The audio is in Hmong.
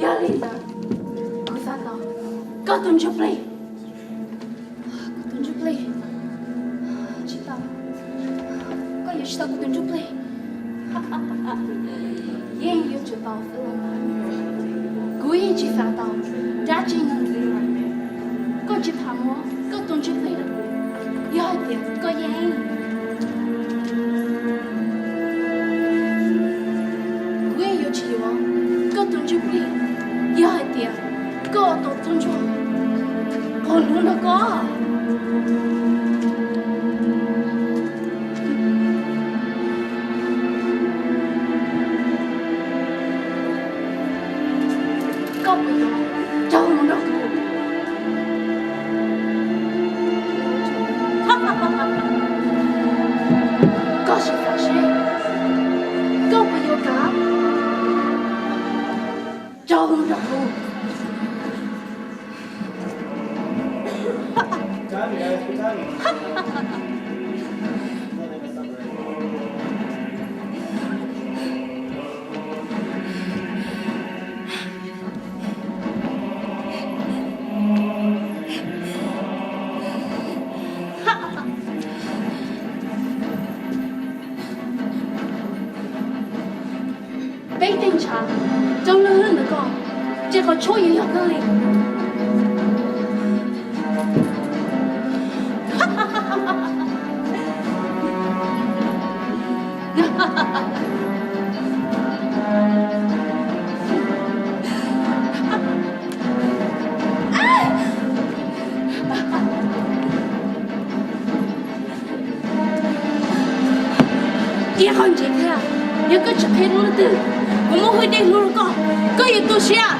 Yog li ntawd, kuv xav tau koj tus ntsuj plig. Koj tus ntsuj plig? Tsis tau, koj yuav tsis tau kuv tus ntsuj plig. Yeej yuav tsum tau xwb los mas. Kuv yeej tsis xav tau dab tsi ntxiv lawm. Koj tsis tham muab koj tus ntsuj plig rau kuv yog hais tias koj yeej, kuv yeej yuav tsis yuav koj tus ntsuj plig yog hais tias koj tau tub ntsuag qhov lub nrog koj. Koj puas yuav raug mus nrog kuv? Koj sim xav seb koj puas yuav kam raug mus nrog kuv. Peb tej ntshav coob lub hwj ntawm koj, ces qhov tshuaj yuav yog koj li. Ib qho ntxiv thiab, yog koj tsis qhia rau leej twg kuv muaj hwj dej hlub rau koj, koj yuav tu siab.